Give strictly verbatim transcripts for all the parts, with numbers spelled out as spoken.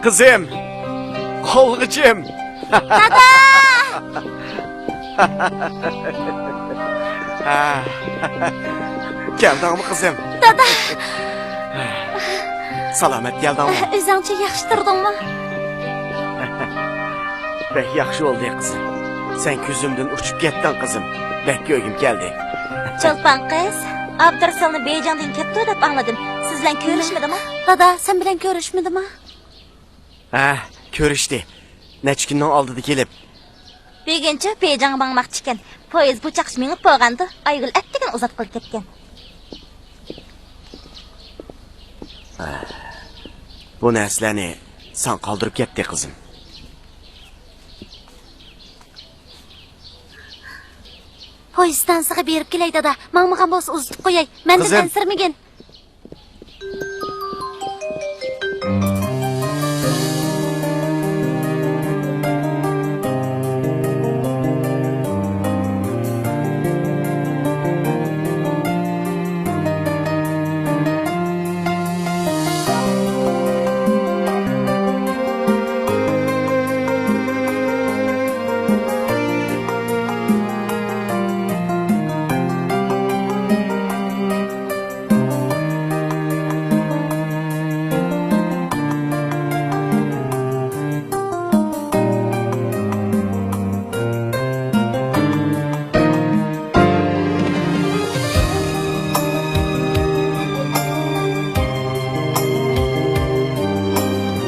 قىزىم! قولغىچىم! دادا! ھە. كەلدىڭمۇ، قىزىم؟ دادا! سالامەت كەلدىڭمۇ؟ ئۆزۈڭچە ياخشى تۇردۇڭمۇ؟ بەك ياخشى بولدى، قىزىم. سەن كۆزۈمدىن ئۇچۇپ كەتتىڭ، قىزىم. بەك كۆرگۈم كەلدى. چولپان قىز، ئابدۇرۇسۇلنى بېيجىڭدىن كەپتۇ دەپ ئاڭلىدىم. سىز بىلەن كۆرۈشمىدىمۇ؟ دادا، سەن بىلەن كۆرۈشمىدىمۇ؟ ھە، كۆرۈشتى. نەچچە كۈننىڭ ئالدىدا كېلىپ. بۈگۈنچۇ بېيجىڭغا ماڭماقچى ئىكەن. پويىز بۇ چاغقىچە مېڭىپ بولغاندۇ، ئايگۈل ئەتىگەن ئۇزاتقىلى كەتكەن. ھە، بۇ نەرسىلەرنى ساڭا قالدۇرۇپ كەتتى، قىزىم. پويىز ئىستانسىغا بېرىپ كېلەي، دادا. ماڭمىغان بولسا ئۇزىتىپ قوياي. مەندىن قىزىم. ئەنسىرىمىگىن.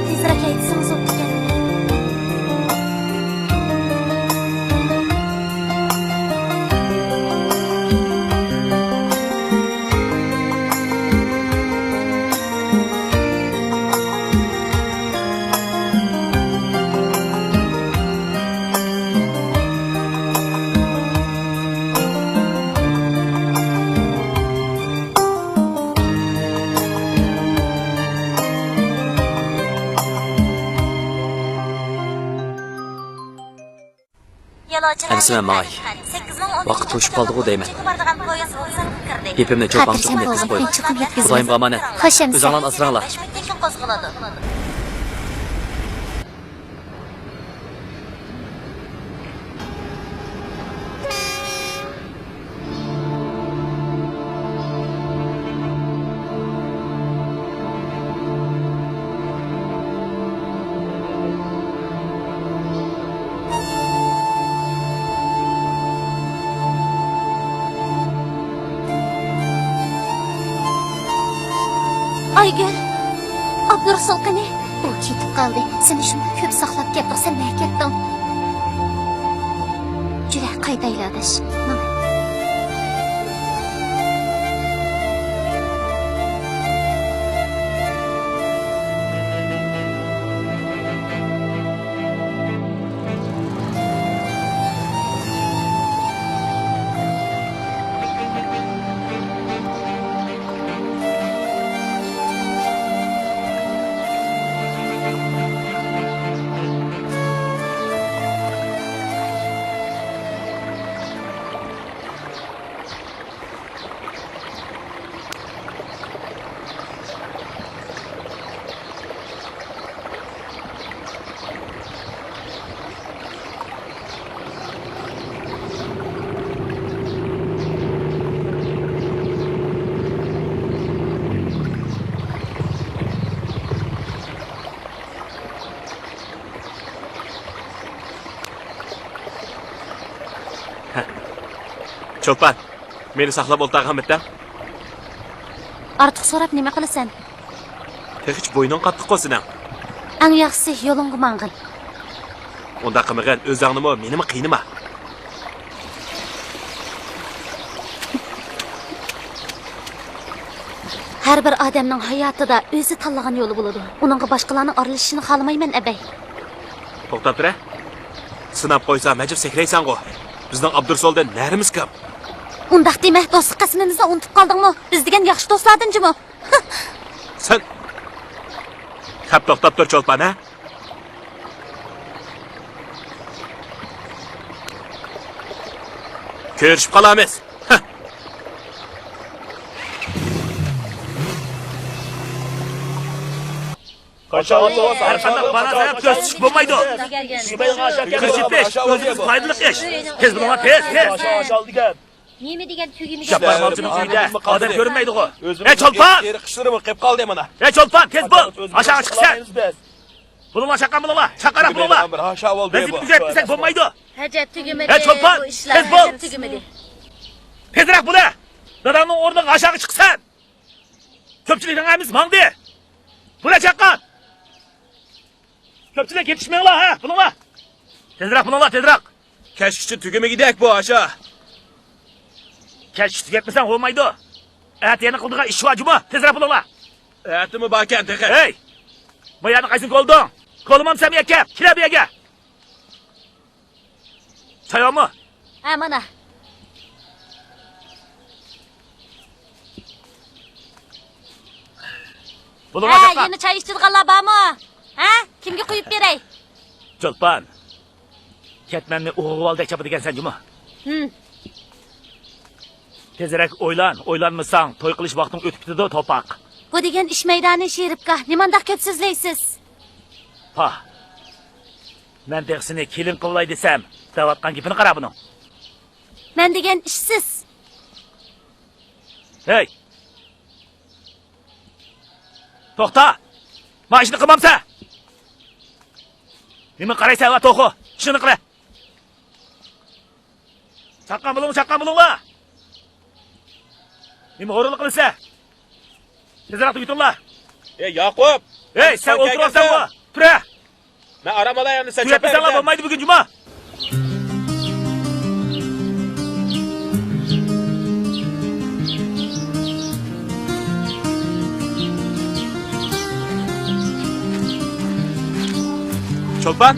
تېزرەك ھەيدىسىڭىز بوپتىكەن. ئەمىسە مەن ماڭاي. ۋاقىت توشۇپ قالدىغۇ دەيمەن. گېپىمنى چولپان ئاغىچىغا يەتكۈزۈپ قويۇڭ. خۇدايىمغا ئامانەت. خۇدايىمغا ئامانەت. خوش ئەمىسە. ئۆزۈڭلارنى ئاسراڭلار. ئايگۈل، ئابدۇرۇسۇل قېنى؟ ئۇ كېتىپ قالدى. سېنى شۇنداق كۆپ ساقلاپ كەتتۇق، سەن نەگە كەتتىڭ؟ جۈرە، قايتايلى ئاداش. ماڭا. چولپان، مېنى ساقلاپ ئولتۇرغانمىتىڭ؟ ئارتۇق سوراپ نېمە قىلىسەن؟ تېخىچە بوينۇڭ قاتتىققۇ سېنىڭ. ئەڭ ياخشىسى يولۇڭغا ماڭغىن. ئۇنداق قىلمىغىن، ئۆزۈڭنىمۇ، مېنىمۇ قىينىما. ھەر بىر ئادەمنىڭ ھاياتىدا ئۆزى تاللىغان يولى بولىدۇ. ئۇنىڭغا باشقىلارنىڭ ئارىلىشىشىنى خالىمايمەن، ئەبەي. توختاپ تۇرە. سىناپ قويسام، ئەجەب سەكرەيسەنغۇ. بىزنىڭ ئابدۇرۇسۇلدىن نەرىمىز كۆپ. ئۇنداق دېمە، دوستلۇق قەسىمىمىزنى ئۇنتۇپ قالدىڭمۇ؟ بىز دېگەن ياخشى دوستلاردىن جۇمۇ. سەن خەپ توختاپ تۇر، چولپان، ھە؟ كۆرۈشۈپ قالارمىز. ھە. ھەر قانداق باھانە سەۋەب كۆرسىتىش بولمايدۇ. قىرىشىپ ئىش، ئۆزىمىزگە پايدىلىق ئىش. تېز بولۇڭلار، تېز، تېز. نېمە دېگەن تۈگىمىدى؟ جاپپار مالچىنىڭ ئۆيىدە ئادەم كۆرۈنمەيدىغۇ. ھەي، چولپان! ئېرىق ئىشلىرىمۇ قېلىپ قالدى مانا. ھەي، چولپان، تېز بول! ئاشاغا چىقىسەن! بولۇڭلار، چاققان بولۇڭلار! چاققانراق بولۇڭلار! ۋەزىپىمىزنى ئۆتىمىسەك بولمايدۇ! ھەجەت تۈگىمىدى. ھەي، چولپان، بۇ ئىشلار تېز بول! ھەجەت تۈگىمىدى. تېزرەك بولە! داداڭنىڭ ئورنىغا ئاشاغا چىقىسەن! كۆپچىلىكنىڭ ھەممىسى ماڭدى! بولە، چاققان! كۆپچىلىك يېتىشمەڭلار، ھە، بولۇڭلار! تېزرەك بولۇڭلار، تېزرەك! كەچكىچە تۈگىمىگۈدەك بۇ ئاشا. كەچكىچە تۈگەتمىسەڭ بولمايدۇ. ئەتە يەنە قىلىدىغان ئىش بار جۇمۇ، تېزرەك بولۇڭلار. ئەتىمۇ باركەن تېخى. ھەي! بۇ يەردە قايسىنى كولدۇڭ؟ كولىمامسەن بۇ يەرگە كەپ، كېلە بۇ يەرگە. چايامۇ؟ ھە، مانا. بولۇڭلار، ھە، چاققان. يەنە چاي ئىچىدىغانلار بارمۇ؟ ھە؟ كىمگە قۇيۇپ بېرەي؟ چولپان، كەتمەننى ئوغرىۋالدەك چاپىدىكەنسەن جۇمۇ. ھىم. تېزرەك ئويلان، ئويلانمىساڭ توي قىلىش ۋاقتىڭ ئۆتۈپ كېتىدۇ، توپاق. بۇ دېگەن ئىش مەيدانى، شېرىپكا، نېمانداق كۆپ سۆزلەيسىز؟ پاھ. مەن تېخى سېنى كېلىن قىلىۋالاي دېسەم، دەۋاتقان گېپىنى قارا بۇنىڭ. مەن دېگەن ئىشسىز. ھەي! توختا! مانا ئىشنى قىلمامسەن! نېمە قارايسەن، ۋە توخۇ؟ ئىشىڭنى قىلە! چاققان بولۇڭ، چاققان بولۇڭلار! نېمە ھورۇنلۇق قىلىسەن؟ تېزرەك تۈگىتىڭلار! ئەي، ياقۇپ! ئەي، سەن ئولتۇرۇۋالساڭغۇ! تۇرە! مەن ئارام ئالاي ئەمدى، سەن چاپايلا. بولمايدۇ بۈگۈن جۇما! چولپان!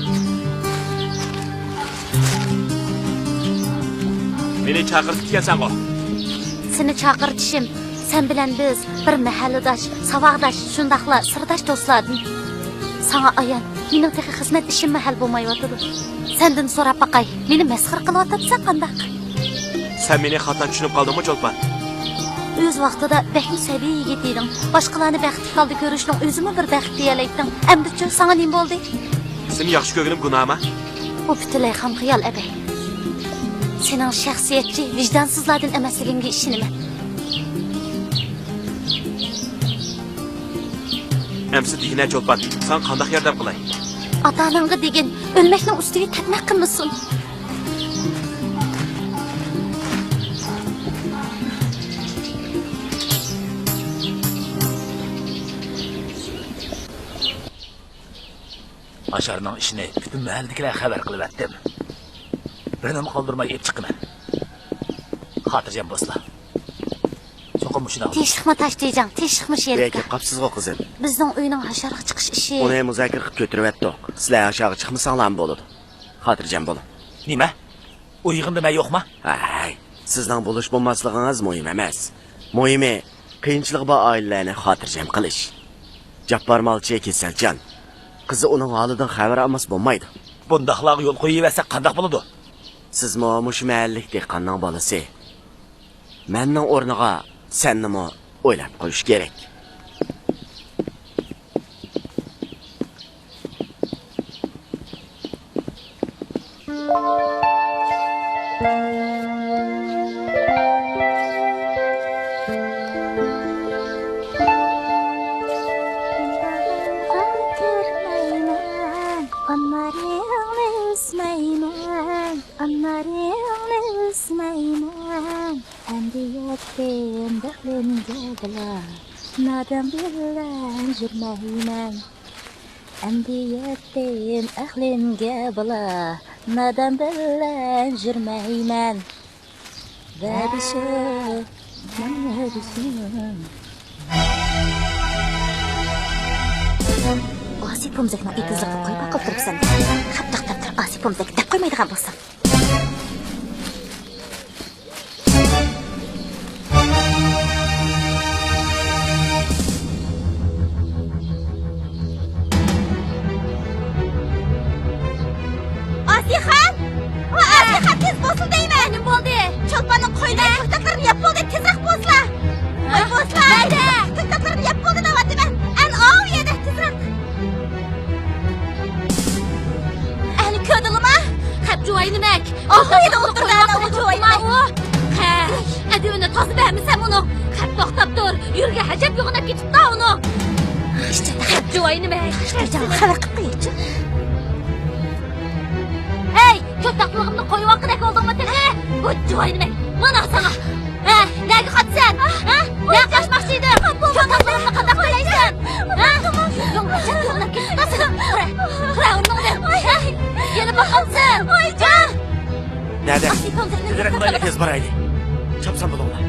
مېنى چاقىرتىپتىكەنسەنغۇ؟ سېنى چاقىرتىشىم، سەن بىلەن بىز بىر مەھەللىداش، ساۋاقداش، شۇنداقلا سىرداش دوستلاردىن. ساڭا ئايان، مېنىڭ تېخى خىزمەت ئىشىممۇ ھەل بولمايۋاتىدۇ. سەندىن سوراپ باقاي، مېنى مەسخىرە قىلىۋاتامسەن قانداق؟ سەن مېنى خاتا چۈشىنىپ قالدىڭمۇ، چولپان؟ ئۆز ۋاقتىدا بەكمۇ سەبىي يىگىت ئىدىڭ. باشقىلارنى بەختلىك ھالدا كۆرۈشنىڭ ئۆزىمۇ بىر بەخت دېيەلەيتتىڭ. ئەمدىچۇ، ساڭا نېمە بولدى؟ سېنى ياخشى كۆرگىنىم گۇناھمۇ؟ ئۇ پۈتۈنلەي خام خىيال، ئەبەي. سېنىڭ شەخسىيەتچى، ۋىجدانسىزلاردىن ئەمەسلىكىڭگە ئىشىنىمەن. ئەمسە دېگىنە، چولپان، ساڭا قانداق ياردەم قىلاي؟ ئاتا-ئاناڭغا دېگىن، ئۆلمەكنىڭ ئۈستىگە تەپمەك قىلمىسۇن. ئاشارنىڭ ئىشىنى پۈتۈن مەھەللىدىكىلەرگە خەۋەر قىلىۋەتتىم. بىرىنىمۇ قالدۇرماي ئېلىپ چىقىمەن. خاتىرجەم بولسىلا. چوقۇم مۇشۇنداق. تىنچلىقمۇ تاش تېجەڭ، تىنچلىقمۇ شېرىپكا. كېلىپ قاپسىزغۇ، قىزىم. بىزنىڭ ئۆينىڭ ھاشارغا چىقىش ئىشى. ئۇنى مۇزاكىرە قىلىپ كۆتۈرۈۋەتتۇق. سىلەر ھاشارغا چىقمىساڭلارمۇ بولىدۇ. خاتىرجەم بولۇڭ. نېمە؟ ئۇ يىغىندا مەن يوقما؟ ھەي، سىزنىڭ بولۇش بولماسلىقىڭىز مۇھىم ئەمەس. مۇھىمى، قىيىنچىلىقى بار ئائىلىلەرنى خاتىرجەم قىلىش. جاپپار مالچى كېسەلچان. قىزى ئۇنىڭ ھالىدىن خەۋەر ئالمىسا بولمايدۇ. بۇنداقلارغا يول قويۇۋەرسەك قانداق بولىدۇ؟ سىزمۇ مۇشۇ مەھەللىلىك دېھقاننىڭ بالىسى. مەننىڭ ئورنىغا سەننىمۇ ئويلاپ قويۇش كېرەك. ئانىلىرىڭنى ئۈزمەيمەن، ئانىلىرىڭنى ئۈزمەيمەن. ئەمدى يەتتىم ئەقلىمگە بالا، نادان بىلەن يۈرمەيمەن. ئەمدى يەتتىم ئەقلىمگە بالا، نادان بىلەن يۈرمەيمەن. ۋەدىشىم، مەن ۋەدىشىم. ئاسىي پومزەكنىڭ ئېتىزلىقىدا قوي باققىلى تۇرۇپسەن. خەپ توختاپ تۇر، ئاسىي پومزەك دەپ قويمايدىغان بولسام. ئاسىيخان! ۋە ئاسىيخان، تېز بولسىلا دەيمەن! نېمە بولدى؟ چولپاننىڭ قويلىرى كۆكتاتلىرىنى يەپ بولدى، تېزرەك بولسىلا! ھە؟ ۋاي بولسىلا! مەيلى! كۆكتاتلىرىنى يەپ بولدى دەۋاتىمەن! ئەنە ئاۋۇ يەردە، تېزرەك! يۈرىكى ئەجەب يوغىناپ كېتىپتۇ ئۇنىڭ. جۇۋاي نېمە؟ خەۋەر قىلىپ قويۇچۇ. ھەي، كۆكتاقلىرىمنى قويۇۋالغۇدەك بولدۇڭمۇ تېخى؟ بۇ جۇۋاي نېمە؟ مانا ساڭا. ھە، نەگە قاچىسەن؟ ھە؟ نەگە قاچماقچى ئىدىڭ؟ كۆكتاقلىرىمنى قانداق تۆلەيسەن؟ ھە؟ يۈرىكىڭ ئەجەب يوغىناپ كېتىپتۇ. تۇرە، تۇرە ئورنۇڭدىن. ھە؟ يەنە باقامسەن؟ ھە؟ نەدە؟ ئاي، تامسىقنى كۆرەك قىلايلى، تېز بارايلى. چاپسان بولۇڭلار.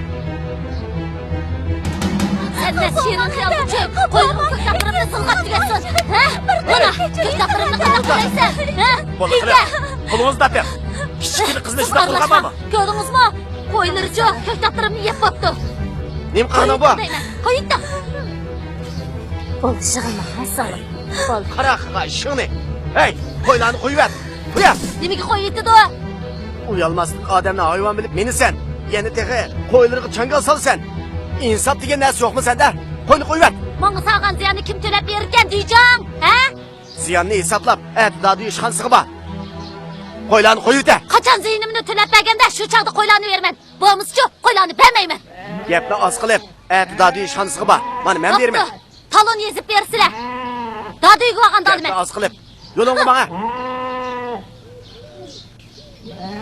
سەن نە شېرىن خىيال ئۈچۈن قوينۇڭ كۆكتاقلىرىمنى سىلغاپ تۈگەتسۇن، ھە؟ مانا، كۆكتاقلىرىمنى قانداق تۆلەيسەن، ھە؟ بولدى، قىلىڭ. قولىڭىزنى ئاتىڭ. كىچىككىنە قىزنى شۇنداق قىلغانمۇ؟ كۆردىڭىزمۇ؟ قويلىرىچۇ كۆكتاقلىرىمنى يەپ بوپتۇ. نېمە قىلغىنىڭ بۇ؟ قويۇڭ دەيمەن. قويۇڭ. بولدى، يىغلىماڭ، ھە، سىڭلىم. بولدى. قارا، قارا ئىشىڭنى. ھەي، قويلارنى قويۇۋەت. قويۇۋەت. نېمىگە قويۇۋېتىدۇ؟ ئۇيالماسلىق ئادەمنى ھايۋان بىلىپ مىنىسەن. يەنە تېخى قويلىرىغا چاڭگال سالىسەن. ئىنساپ دېگەن نەرسە يوقمۇ سەندە؟ قوينى قويۇۋەت. ماڭا سالغان زىياننى كىم تۆلەپ بېرىدىكەن دېيجاڭ، ھە؟ زىياننى ھېسابلاپ، ئەتە دادۈي ئىشخانىسىغا بار. قويلارنى قويۇۋېتە. قاچان زىيىنىمنى تۆلەپ بەرگەندە، شۇ چاغدا قويلارنى بېرىمەن. بولمىسىچۇ، قويلارنى بەرمەيمەن. گەپنى ئاز قىلىپ، ئەتە دادۈي ئىشخانىسىغا بار. مانا، مەن بېرىمەن. بوپتۇ. تالون يېزىپ بېرىسىلە. دادۈيگە بارغاندا ئالىمەن. گەپنى ئاز قىلىپ، يولۇڭغا ماڭە.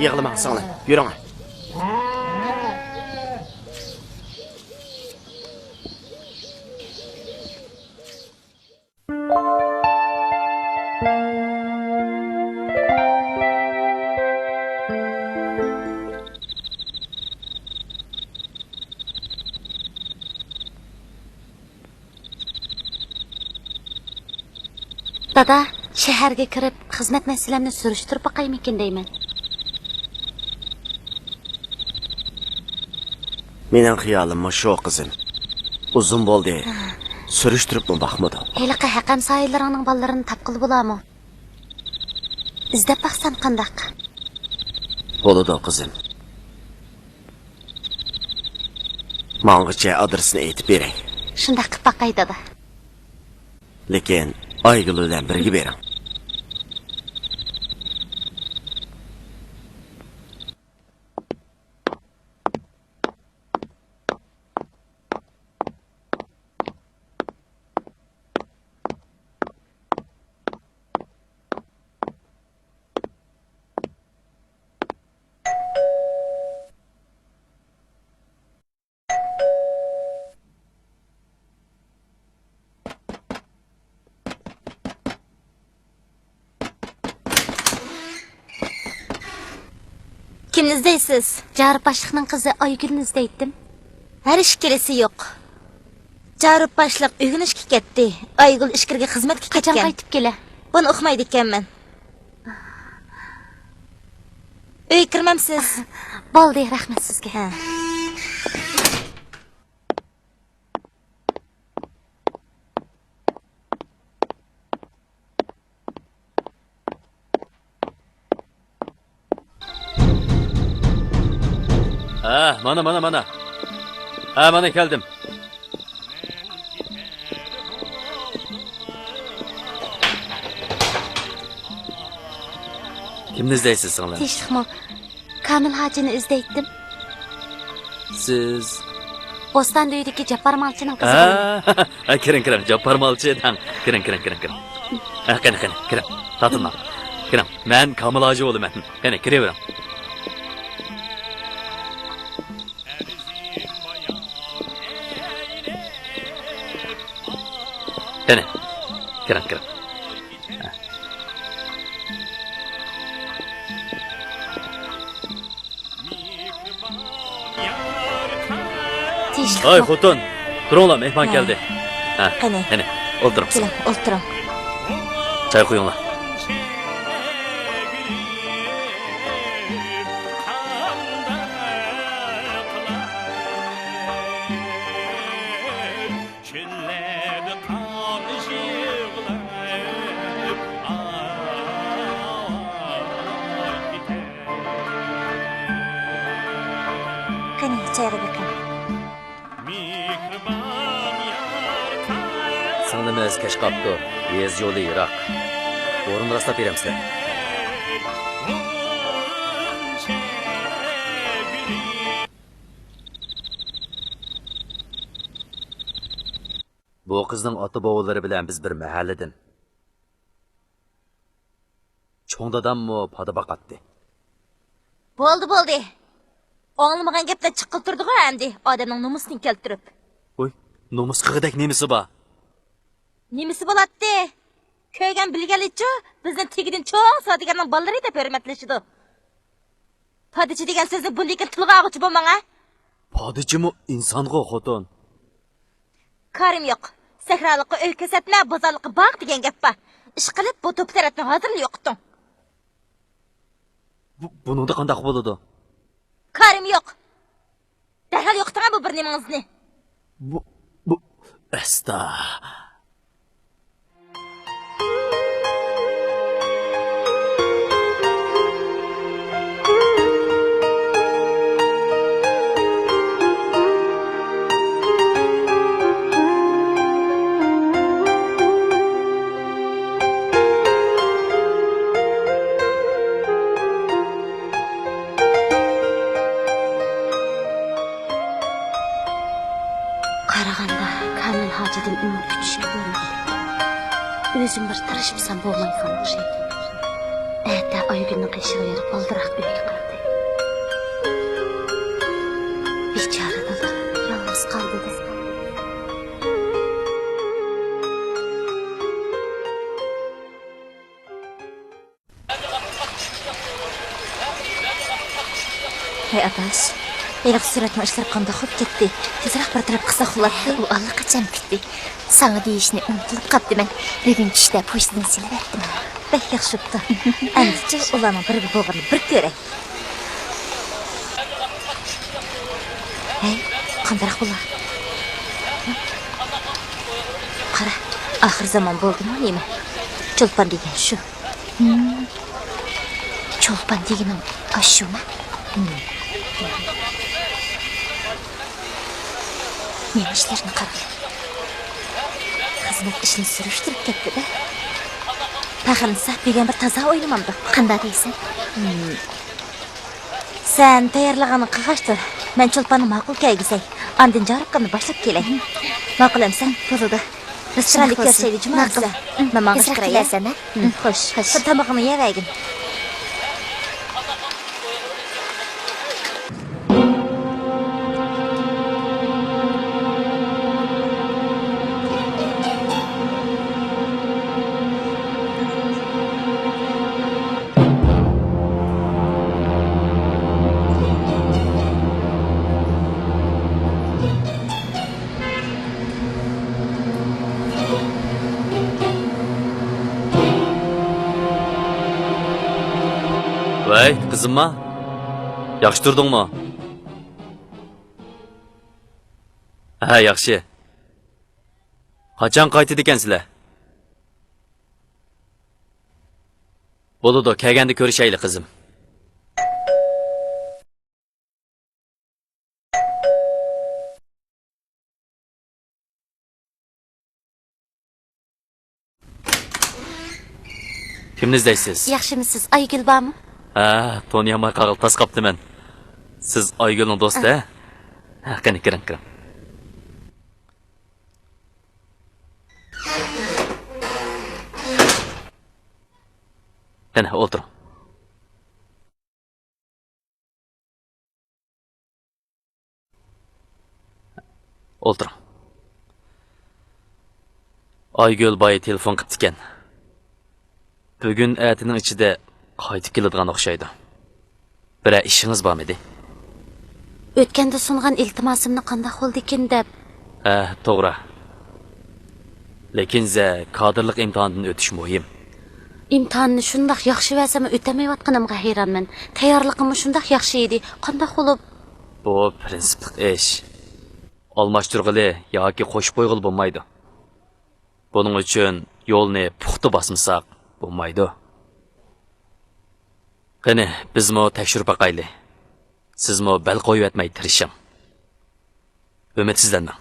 يىغلىماڭ، سىڭلىم. يۈرۈڭ. دادا، شەھەرگە كىرىپ، خىزمەت مەسىلەمنى سۈرۈشتۈرۈپ باقايمىكىن دەيمەن. مېنىڭ خىيالىممۇ شۇ، قىزىم. ئۇزۇن بولدى، سۈرۈشتۈرۈپمۇ باقمىدىم. ھېلىقى ھەقەم سايىلىرىڭنىڭ بالىلىرىنى تاپقىلى بولامۇ؟ ئىزدەپ باقسام قانداق؟ بولىدۇ، قىزىم. ماڭغىچە ئادرېسىنى ئېيتىپ بېرەي. شۇنداق قىپ باقاي، دادا. لېكىن ئايگۈل بىلەن بىرگە بېرىڭ. كىمنى ئىزدەيسىز؟ جارى باشلىقنىڭ قىزى ئايگۈلنى ئىزدەيتتىم. ھەر ئىككىلىسى يوق. جارى باشلىق ئۆگىنىشكە كەتتى. ئايگۈل ئىچكىرىگە خىزمەتكە كەتكەن. قاچان قايتىپ كېلە؟ بۇنى ئۇقمايدىكەنمەن. ئۆيگە كىرمەمسىز؟ بولدى، رەھمەت سىزگە. ھە. ھە، مانا، مانا، مانا. ھە، مانا كەلدىم. كىمنى ئىزدەيسىز، سىڭلىم؟ تىنچلىقمۇ؟ كامىل ھاجىنى ئىزدەيتتىم. سىز؟ بوستاندا ئۆيدىكى جاپپار مالچىنىڭ قىزى. ھە، ھە، كىرىڭ، كىرىڭ، جاپپار مالچى دەڭ. كىرىڭ، كىرىڭ، كىرىڭ، كىرىڭ. ھە، قېنى، قېنى، كىرىڭ. تارتىنماڭ. كىرىڭ، مەن كامىل ھاجى بولىمەن. قېنى، كىرىۋېرىڭ. قېنى، كىرىڭ، كىرىڭ. تىنچلىقمۇ؟ ھاي خوتۇن، تۇرۇڭلار، مېھمان كەلدى. ھە، قېنى. قېنى، ئولتۇرۇڭ. كېلىڭ، ئولتۇرۇڭ. چاي قۇيۇڭلار. چۆللەردە قان يىغلاپ ئاۋارە كېتەر. قېنى، چايغا بېقىڭ. مېھرىبان يار قايان. سىڭلىمىز كەچ قاپتۇ. يېزا يولى يىراق. ئورۇن راسلاپ بېرەمسىلەر؟ غۇنچە گۈلى. بۇ قىزنىڭ ئاتا-بوۋىلىرى بىلەن بىز بىر مەھەللىدىن. چوڭ داداممۇ پادا باقاتتى. بولدى، بولدى. ئاڭلىمىغان گەپلەر چىققىلى تۇردىغۇ ئەمدى، ئادەمنىڭ نومۇسىنى كەلتۈرۈپ. ۋوي، نومۇس قىلغۇدەك نېمىسى بار؟ نېمىسى بولاتتى؟ كۆرگەن بىلگەنلىچۇ، بىزنى تېگىدىن چوڭ سودىگەرنىڭ بالىلىرى دەپ ھۆرمەتلىشىدۇ. پادىچى دېگەن سۆزنى بۇندىن كېيىن تىلغا ئالغۇچە بولماڭ، ھە؟ پادىچىمۇ ئىنسانغۇ، خوتۇن. كارىم يوق. سەھرالىققا ئۆي كۆرسەتمە، بازارلىققا باغ دېگەن گەپ بار. ئىشقىلىپ، بۇ توپا تەرەپنى ھازىرلا يوقىتىڭ. بۇ، بۇنىڭدا قانداق بولىدۇ؟ كارىم يوق. دەرھال يوقىتىڭ بۇ بىر نېمىڭىزنى. بۇ، بۇ، ئەستا. قارىغاندا، كامىل ھاجىدىن ئۈمىد كۈتۈشكە بولمىدى. ئۆزۈم بىر تىرىشمىسام بولمايدىغان ئوخشايدۇ. ئەتە ئايگۈلنىڭ قېشىغا بېرىپ، بالدۇرراق ئۆيگە قايتاي. بىچارە دادا يالغۇز قالدى-دە. ھەي ئاداش، ھېلىقى سۈرەتنىڭ ئىشلىرى قانداق بولۇپ كەتتى؟ تېزراق بىر تەرەپ قىلساق بولاتتى. ئۇ ئاللىقاچان پۈتتى. ساڭا دېيىشنى ئۇنتۇلۇپ قاپتىمەن. بۈگۈن چۈشتە پوچتىدىن سېلىۋەتتىم. بەك ياخشى بوپتۇ. ئەمدىچۇ ئۇلارنىڭ بىرگە بولغىنىنى بىر كۆرەي. ھەي، قانداق بۇلار؟ قارا، ئاخىر زامان بولدىمۇ نېمە؟ چولپان دېگەن شۇ. ھىم. چولپان دېگىنىڭ ئاشۇمۇ؟ ھىم. نېمە ئىشلىرىنى قارا. خىزمەت ئىشىنى سۈرۈشتۈرۈپ كەتتى-دە. پەخىرنىسا بۈگۈن بىر تازا ئويلىمامدۇ. قانداق دەيسەن؟ ھىم. سەن تەييارلىقىڭنى قىلغاچ تۇر. مەن چولپاننى ماقۇل كەلگۈزەي. ئاندىن جارۇققىنىنى باشلاپ كېلەي. ماقۇل ئەمسە؟ بولىدۇ. بىز چىرايلىق كۆرۈشەيلى، جۇما ئەمسە. مەن ماڭغاچ كىرەي، ھە؟ خوش، خوش. بىر تامىقىڭنى يەۋەرگىن. ۋەي، قىزىمما، ياخشى تۇردۇڭمۇ؟ ھە، ياخشى. قاچان قايتىدىكەنسىلەر؟ بولىدۇ، كەلگەندە كۆرۈشەيلى، قىزىم. كىمنى ئىزدەيسىز؟ ياخشىمۇسىز؟ ئايگۈل بارمۇ؟ ھە، تونۇيالماي قالغىلى تاس قاپتىمەن. سىز ئايگۈلنىڭ دوستى، ھە؟ ھە، قېنى، كىرىڭ، كىرىڭ. قېنى، ئولتۇرۇڭ. ئولتۇرۇڭ. ئايگۈل بايا تېلېفون قىپتىكەن. بۈگۈن ئەتىنىڭ ئىچىدە قايتىپ كېلىدىغان ئوخشايدۇ. بىرەر ئىشىڭىز بارمىدى؟ ئۆتكەندە سۇنغان ئىلتىماسىمنى قانداق بولدىكىن دەپ. ھە، توغرا. لېكىن زە كادىرلىق ئىمتىھانىدىن ئۆتۈش مۇھىم. ئىمتىھاننى شۇنداق ياخشى بەرسەممۇ ئۆتەلمەيۋاتقىنىمغا ھەيرانمەن. تەييارلىقىممۇ شۇنداق ياخشى ئىدى. قانداق بولۇپ؟ بۇ پىرىنسىپلىق ئىش. ئالماشتۇرغىلى ياكى قوشۇپ قويغىلى بولمايدۇ. بۇنىڭ ئۈچۈن يولنى پۇختا باسمىساق بولمايدۇ. قېنى، بىزمۇ تەكشۈرۈپ باقايلى. سىزمۇ بەل قويۇۋەتمەي تىرىشىڭ. ئۈمىدسىزلەنمەڭ.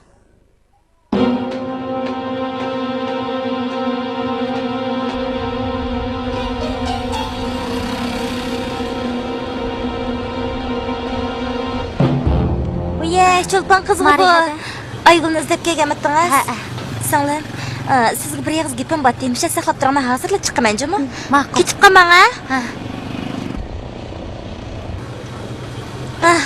ۋىيەي، چولپان قىزغۇ بۇ. ئايگۈلنى ئىزدەپ كەلگەنمىتىڭىز؟ ھەئە. سىڭلىم، ئا، سىزگە بىر ئېغىز گېپىم بار. مۇشۇ ساقلاپ تۇرۇڭ، مەن ھازىرلا چىقىمەن جۇمۇ. ماقۇل. كېتىپ قالماڭ ھە. ھە. ئاھ،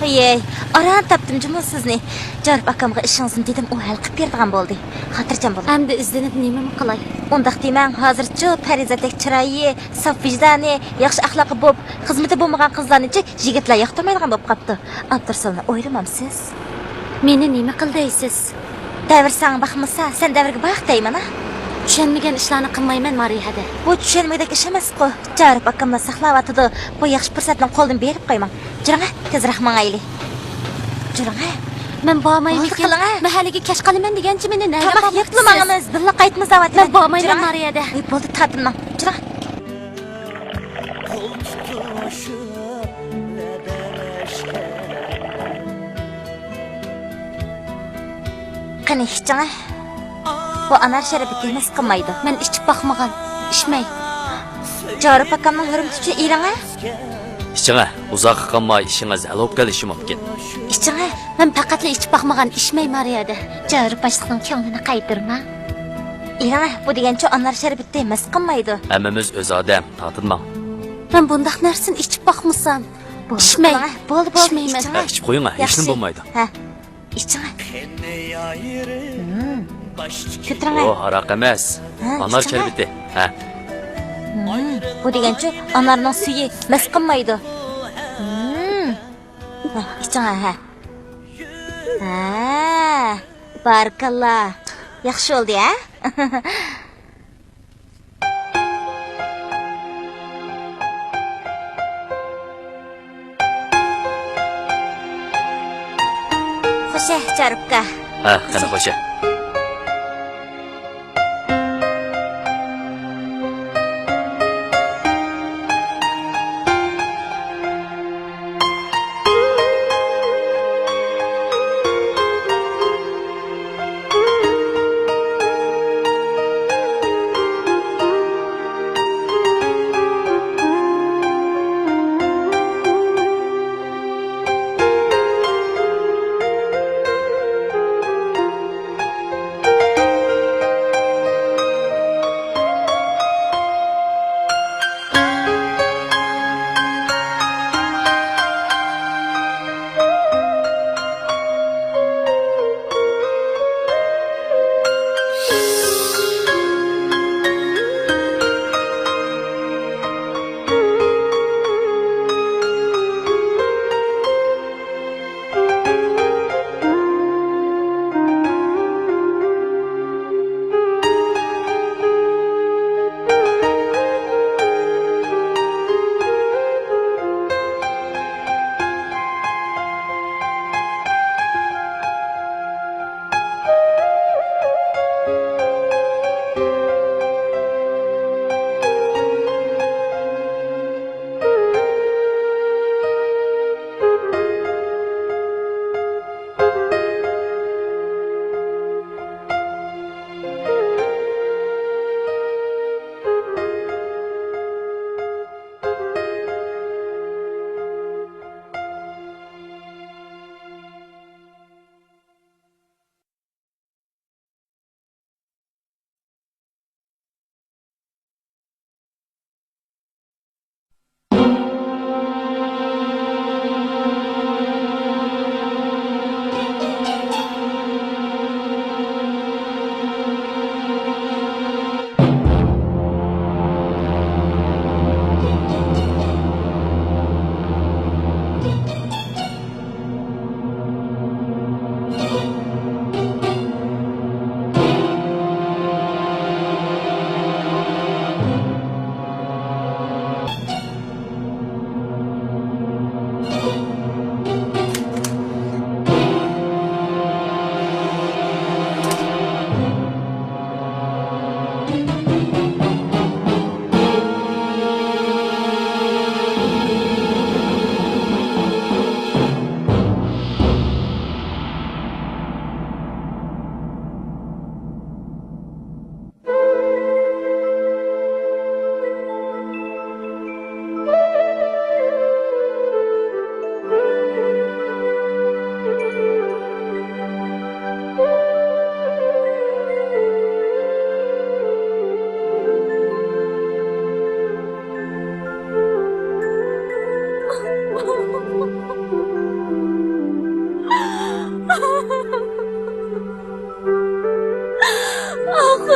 ھېي، ئاران تاپتىم جۇمۇ سىزنى. جارىپ ئاكامغا ئىشىڭىزنى دېدىم، ئۇ ھەل قىلىپ بېرىدىغان بولدى. خاتىرجەم بولۇڭ. ئەمدى ئىزدىنىپ نېمىمۇ قىلاي؟ ئۇنداق دېمەڭ، ھازىرچۇ پەرىزاتتەك چىرايى، ساپ ۋىجدانى، ياخشى ئەخلاقى بولۇپ، خىزمىتى بولمىغان قىزلارنىچۇ يىگىتلەر ياقتۇرمايدىغان بولۇپ قاپتۇ. ئابدۇرۇسۇلنى ئويلىمامسىز؟ مېنى نېمە قىل دەيسىز؟ دەۋر ساڭا باقمىسا، سەن دەۋرگە باق دەيمەن ھە. چۈشەنمىگەن ئىشلارنى قىلمايمەن مارىيە ھەدە. بۇ چۈشەنمىگۈدەك ئىش ئەمەسقۇ. جارىپ ئاكاملا ساقلاۋاتىدۇ. بۇ ياخشى پۇرسەتنى قولدىن بېرىپ قويماڭ. جۈرۈڭە، تېزرەك ماڭايلى. جۈرۈڭە. مەن بارمايمەن. بولدى، قىلىڭە. مەھەللىگە كەچ قالىمەن دېگەنچە مېنى نەگە تاماق يەپلا ماڭىمىز، بىللە قايتىمىز دەۋاتىمەن. مەن بارمايمەن جۈرۈڭە. مارىيە ھەدە. ئەي، بولدى، تارتىنماڭ. جۈرۈڭە. قول تۇتۇشۇپ ۋەدەلەشكەن. قېنى، ئىچىڭە. بۇ ئانار شەربىتى مەس قىلمايدۇ. مەن ئىچىپ باقمىغان. ئىچمەي. جارىپ ئاكامنىڭ ھۆرمىتى ئۈچۈن ئېلىڭە. ئىچىڭە، ئۇزاققا قالماي ئىشىڭىز ھەل بولۇپ قېلىشى مۇمكىن. ئىچىڭە. مەن پەقەتلا ئىچىپ باقمىغان، ئىچمەي مارىيە ھەدە. جارىپ باشلىقنىڭ كۆڭلىنى قايتۇرما. ئېلىڭە، بۇ دېگەنچۇ ئانار شەربىتى مەس قىلمايدۇ. ھەممىمىز ئۆز ئادەم، تارتىنماڭ. مەن بۇنداق نەرسىنى ئىچىپ باقمىسام. بولدى، ئىچمەي. قىلىڭە. بولدى، بولدى، ئىچمەيمەن. ئىچىڭە. ھە، ئىچىپ قويۇڭ، ھېچنېمە بولمايدۇ. ھە. ئىچىڭە. كۆتۈرۈڭە. ئۇ ھاراق ئەمەس. ھە، ئانار شەربىتى. ھە. بۇ دېگەنچۇ ئانارنىڭ سۈيى مەس قىلمايدۇ. ھە، ئىچىڭە، ھە. ھە، بارىكاللا. ياخشى بولدى، ھە؟ خوشە، جارىپكا. ھە، قېنى خوشە.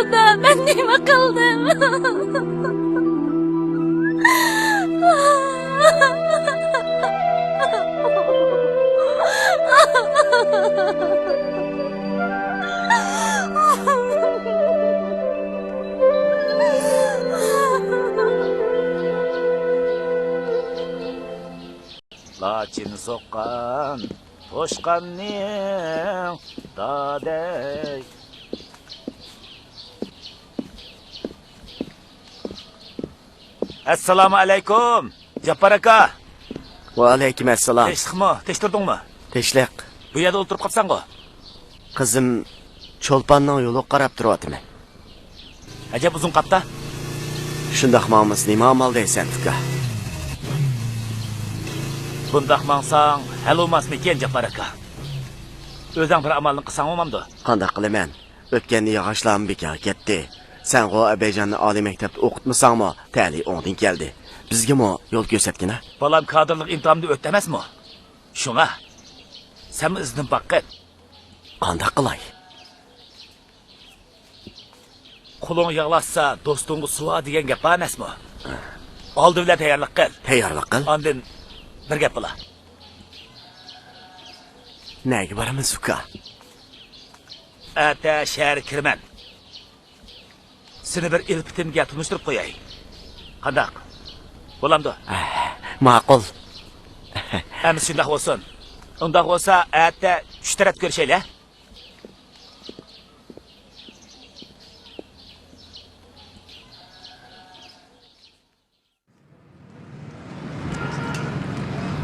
مەن نېمە قىلدىم؟ لاچىن سوققان توشقاننىڭ دادەي. ئەسسالامۇ ئەلەيكۇم، جاپپار ئاكا. ۋەئەلەيكۇم ئەسسالام. تىنچلىقمۇ؟ تىنچ تۇردۇڭمۇ؟ تىنچلىق. بۇ يەردە ئولتۇرۇپ قاپسەنغۇ؟ قىزىم چولپاننىڭ يولىغا قاراپ تۇرۇۋاتىمەن. ئەجەب ئۇزۇن قاپتا. شۇنداق ماڭمىسا نېمە ئامال دەيسەن، ئۇكا؟ بۇنداق ماڭساڭ ھەل بولماسمىكىن، جاپپار ئاكا؟ ئۆزۈڭ بىر ئامالنى قىلساڭ بولمامدۇ؟ قانداق قىلىمەن؟ ئۆتكەندە ياغاچلارمۇ بىكارغا كەتتى. سەنغۇ ئەبەيجاننى ئالىي مەكتەپتە ئوقۇتمىساڭمۇ، تەلىيى ئوڭدىن كەلدى. بىزگىمۇ يول كۆرسەتكىنە. بالام كادىرلىق ئىمتىھانىدىن ئۆتتى ئەمەسمۇ؟ شۇڭا سەنمۇ ئىزدىن باققىن. قانداق قىلاي؟ قولۇڭ ياغلاشسا، دوستۇڭغا سۇۋا دېگەن گەپ بار ئەمەسمۇ؟ ئالدى بىلەن تەييارلىق قىل. تەييارلىق قىل. ئاندىن بىر گەپ بولا. نەگە بارىمىز، ئۇكا؟ ئەتە شەھەرگە كىرىمەن. سېنى بىر ئېلپىتىمگە تونۇشتۇرۇپ قوياي. قانداق؟ بولامدۇ؟ ماقۇل. ئەمىسە شۇنداق بولسۇن. ئۇنداق بولسا، ئەتە چۈش تەرەپ كۆرۈشەيلى، ھە؟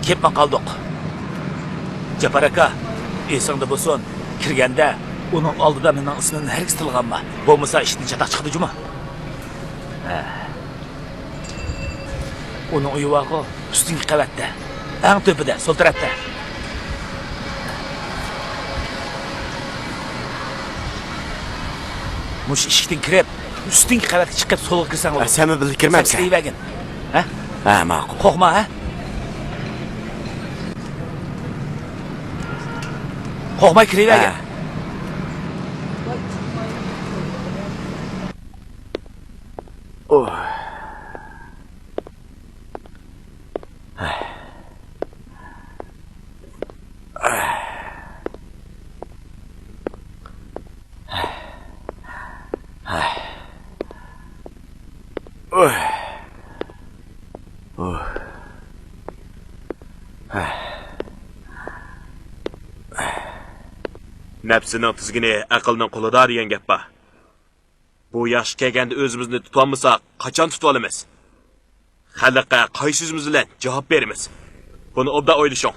كېلىپمۇ قالدۇق. جاپار ئاكا، ئېسىڭدە بولسۇن، كىرگەندە ئۇنىڭ ئالدىدا مېنىڭ ئىسمىمنى ھەرگىز تىلغا ئالما. بولمىسا ئىشتىن چاتاق چىقىدۇ جۇمۇ. ھە. ئۇنىڭ ئۆيى بارغۇ، ئۈستۈنكى قەۋەتتە. ئەڭ تۆپىدە، سول تەرەپتە. مۇشۇ ئىشىكتىن كىرىپ، ئۈستۈنكى قەۋەتكە چىقىپ، سولغا كىرسەڭ بولىدۇ. سەنمۇ بىللە كىرمەمسەن؟ سەن كىرىۋەرگىن. ھە؟ ھە، ماقۇل. قورقما، ھە؟ قورقماي كىرىۋەرگىن. ھە. نەپسىنىڭ تىزگىنى ئەقىلنىڭ قولىدا دېگەن گەپ بار. بۇ ياشقا كەلگەندە ئۆزىمىزنى تۇتالمىساق، قاچان تۇتۇۋالىمىز؟ خەلققە قايسى سۆزىمىز بىلەن جاۋاب بېرىمىز؟ بۇنى ئوبدان ئويلىشىڭ.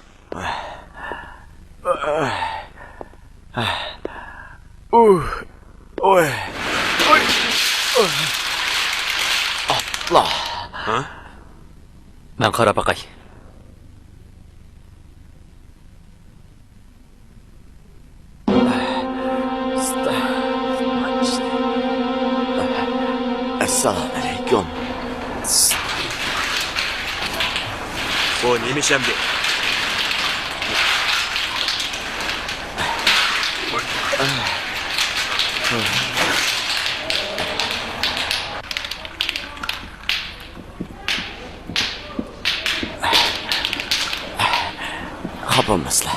ئۇھ، ئوي، ئوي، ئوي. ئاپلا. ھە؟ مەن قاراپ باقاي. ئەسسالامۇئەلەيكۇم. بۇ نېمە ئىش ئەمدى؟ خاپا بولماسلا.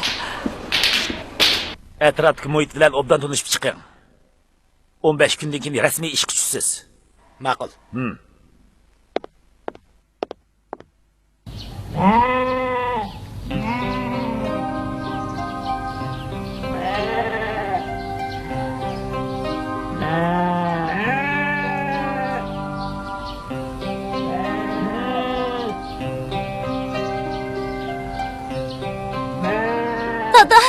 ئەتراپتىكى مۇھىت بىلەن ئوبدان تونۇشۇپ چىقىڭ. ئون بەش كۈندىن كېيىن رەسمىي ئىشقا چۈشىسىز. ماقۇل. ھىم. دادا!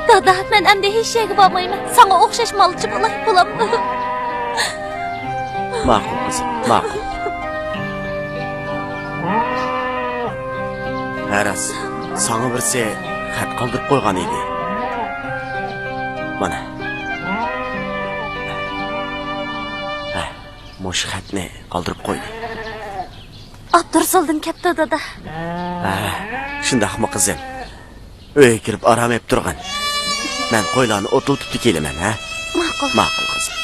دادا، مەن ئەمدى ھېچ يەرگە بارمايمەن. ساڭا ئوخشاش مالچى بولاي، بولامدۇ؟ ماقۇل، قىزىم، ماقۇل. ھە، راست، ساڭا بىرسى خەت قالدۇرۇپ قويغان ئىدى. مانا. ھە، مۇشۇ خەتنى قالدۇرۇپ قويدى. ئاپتور سولدىن كەپتۇ، دادا. ھە، شۇنداقمۇ، قىزىم؟ ئۆيگە كىرىپ ئارام ئېلىپ تۇرغىن. مەن قويلارنى ئوتلىتىپ كېلىمەن، ھە؟ ماقۇل. ماقۇل. ماقۇل، قىزىم.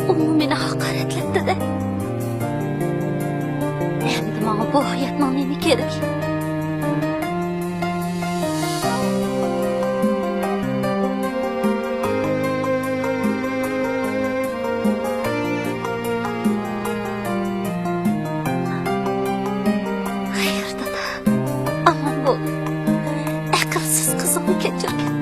ئۇمۇ مېنى ھاقارەتلەپتۇ-دە. ئەمدى ماڭا بۇ ھاياتنىڭ نېمە كېرىكى؟ خەير، دادا. ئامان بول. ئەقىلسىز قىزىڭنى كەچۈرگىن.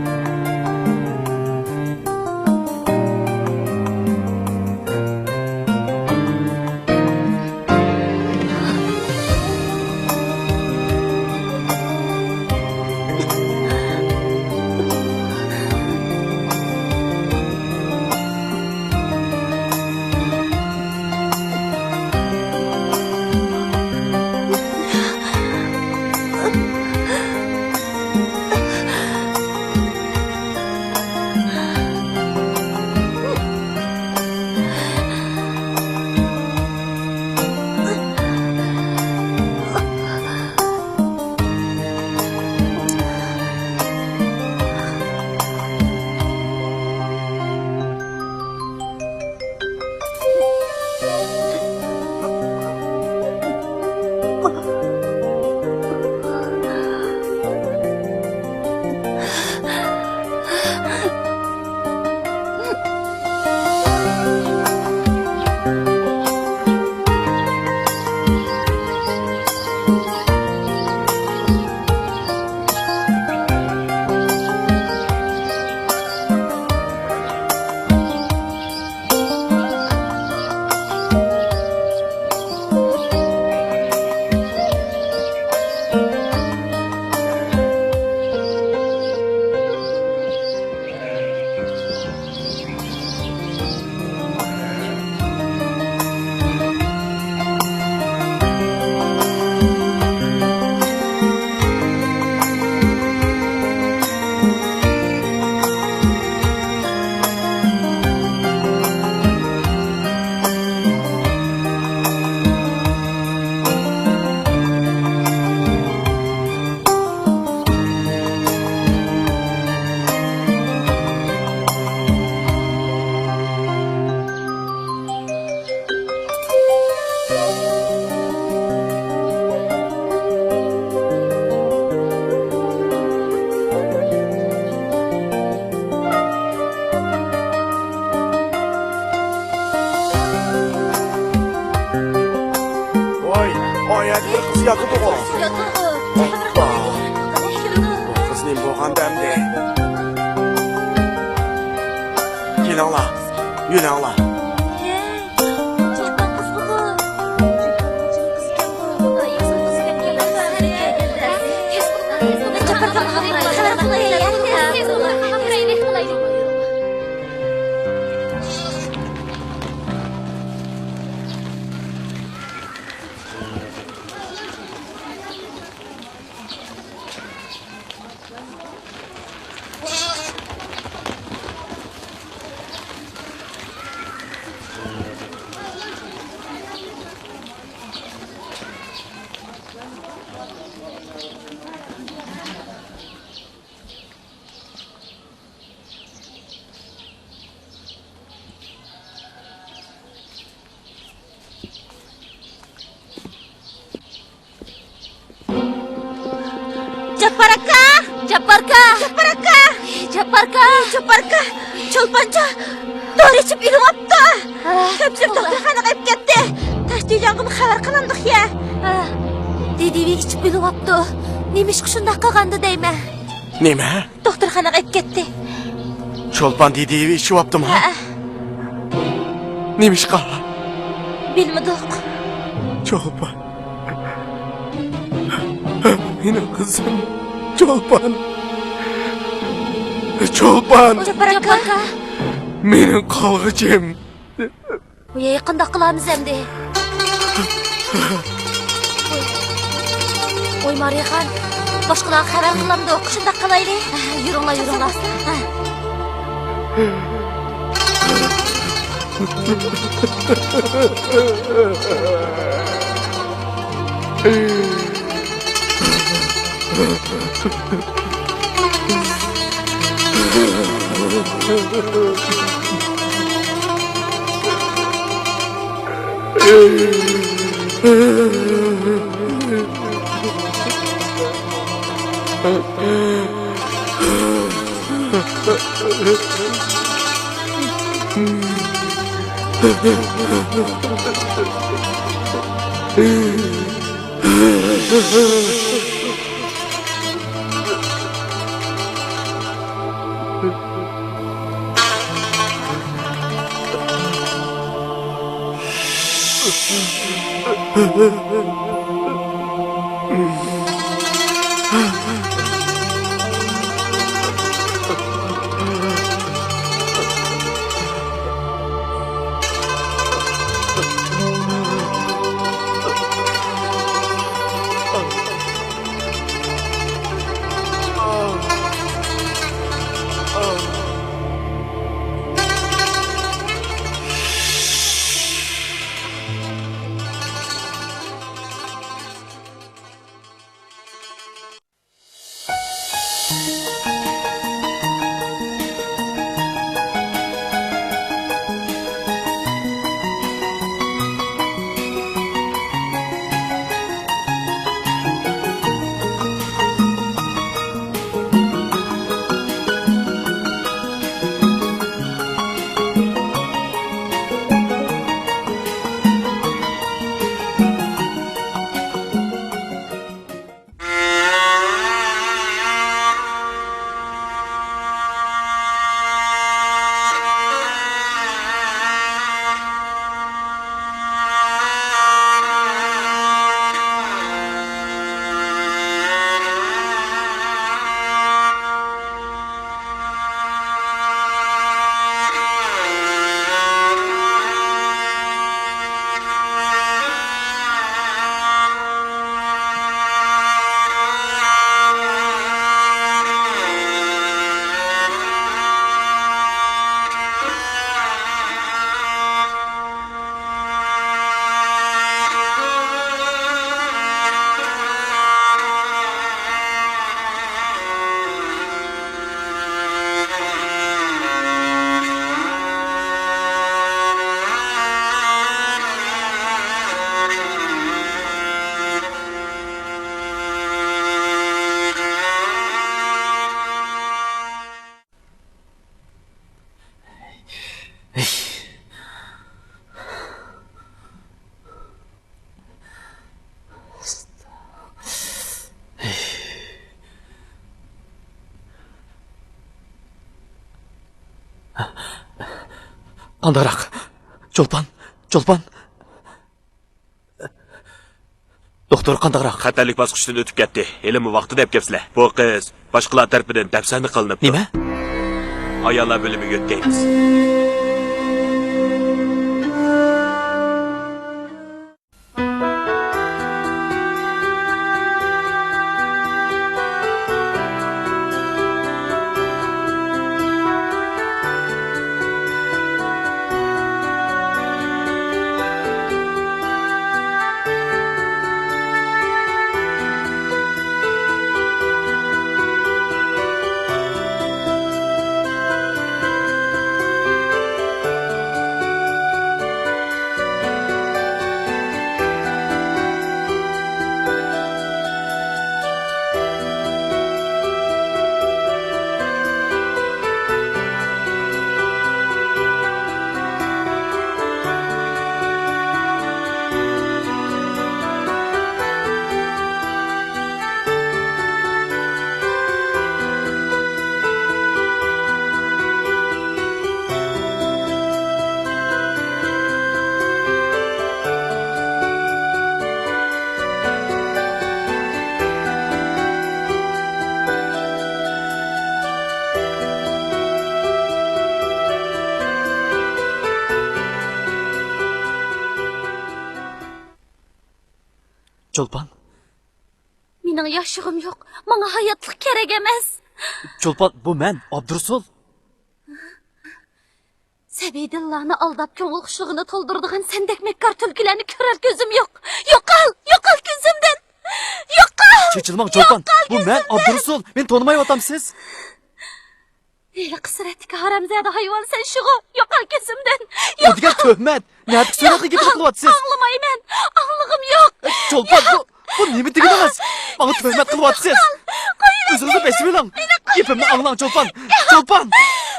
ۋاي، ئايەت بىر قىز ياتىدىغۇ. ھوپپا. بۇ قىز نېمە بولغاندۇ ئەمدى؟ كېلىڭلار، يۆلەڭلار. جاپپار ئاكا! جاپپار ئاكا! جاپپار ئاكا! جاپپار ئاكا! چولپانچۇ دورا ئىچىپ ئۆلۈۋاپتۇ. كۆپچىلىك دوختۇرخانىغا ئېلىپ كەتتى. تاشدىلىڭغىمۇ خەۋەر قىلامدۇق يا؟ دىدىۋى ئىچىپ ئۆلۈۋاپتۇ. نېمىشقا شۇنداق قىلغاندۇ دەيمەن. نېمە؟ دوختۇرخانىغا ئېلىپ كەتتى. چولپان دىدىۋى ئىچىۋاپتىمۇ؟ ھەئە. نېمىشقا؟ بىلمىدۇق. چولپان. مېنىڭ قىزىم. چولپان. چولپان. جاپپار ئاكا. مېنىڭ قالغۇچىم. ۋاي، قانداق قىلامىز ئەمدى؟ ۋاي، مارىيخان، باشقىلارغا خەۋەر قىلامدۇق؟ شۇنداق قىلايلى. يۈرۈڭلار، يۈرۈڭلار. قانداقراق؟ چولپان، چولپان. دوختۇر قانداقراق؟ خەتەرلىك باسقۇچتىن ئۆتۈپ كەتتى. ھېلىمۇ ۋاقتىدا دەپ كەپسىلە. بۇ قىز باشقىلار تەرىپىدىن دەپسەندە قىلىنىپتۇ. نېمە؟ ئاياللار بۆلۈمىگە يۆتكەيمىز. چولپان. مېنىڭ ياشىغۇم يوق. ماڭا ھاياتلىق كېرەك ئەمەس. چولپان، بۇ مەن، ئابدۇرۇسۇل. سەبىيدىللانى ئالداپ، كۆڭۈل خۇشلۇقىنى تولدۇرىدىغان سەندەك مەككار تۈلكىلەرنى كۆرەر كۆزۈم يوق. يوقال! يوقال كۆزۈمدىن! يوقال! چېچىلماڭ، چولپان. بۇ مەن، ئابدۇرۇسۇل. مېنى تونۇمايۋاتامسىز؟ ھېلىقى سۈرەتتىكى ھارامزادە ھايۋان سەن شۇغۇ؟ يوقال كۆزۈمدىن! بۇ دېگەن تۆھمەت. نەدىكى سۈرەتنى گېپىنى قىلىۋاتىسىز؟ ئاڭلىمايمەن. ئاڭلىغۇم يوق. چولپان، بۇ، بۇ نېمە دېگىنىڭىز؟ ماڭا تۆھمەت قىلىۋاتىسىز. ئۆزىڭىزنى بېسىۋېلىڭ. گېپىمنى ئاڭلاڭ، چولپان. چولپان!